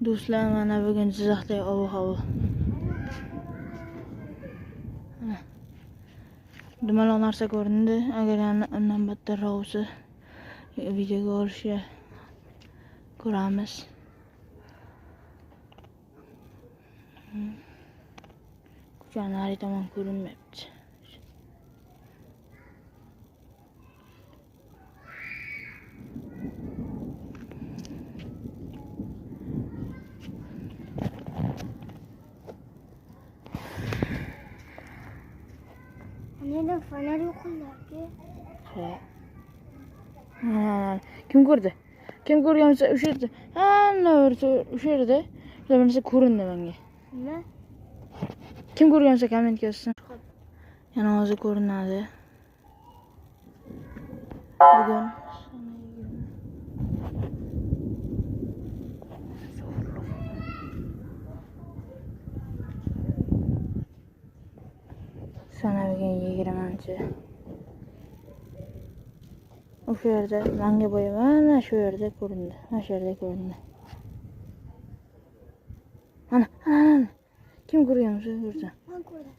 Do'stlar, mana bugun Jizzaxdagi ob-havo. Dumaloq narsa ko'rindi. Agar yana undan battarroq bo'lsa, videoga olishga ko'ramiz. Ko'chani nari tomon ko'rinmayapti. Neden fener yok onlarda? Ha. Kim ko'rdi? Kim ko'rgan bo'lsa o'sha yerda. Ana o'sha yerda bir narsa ko'rindi menga. Nima? Kim ko'rgan bo'lsa kommentga yozsin. Yana hozir ko'rinadi. Bugun sana bugun 20-chi. O'sha yerda manga boya mana shu yerda ko'rindi. Mana shu yerda ko'rindi. Ana, ana, ana. Kim ko'rgan bo'lsa ko'rsin. Men ko'rdim.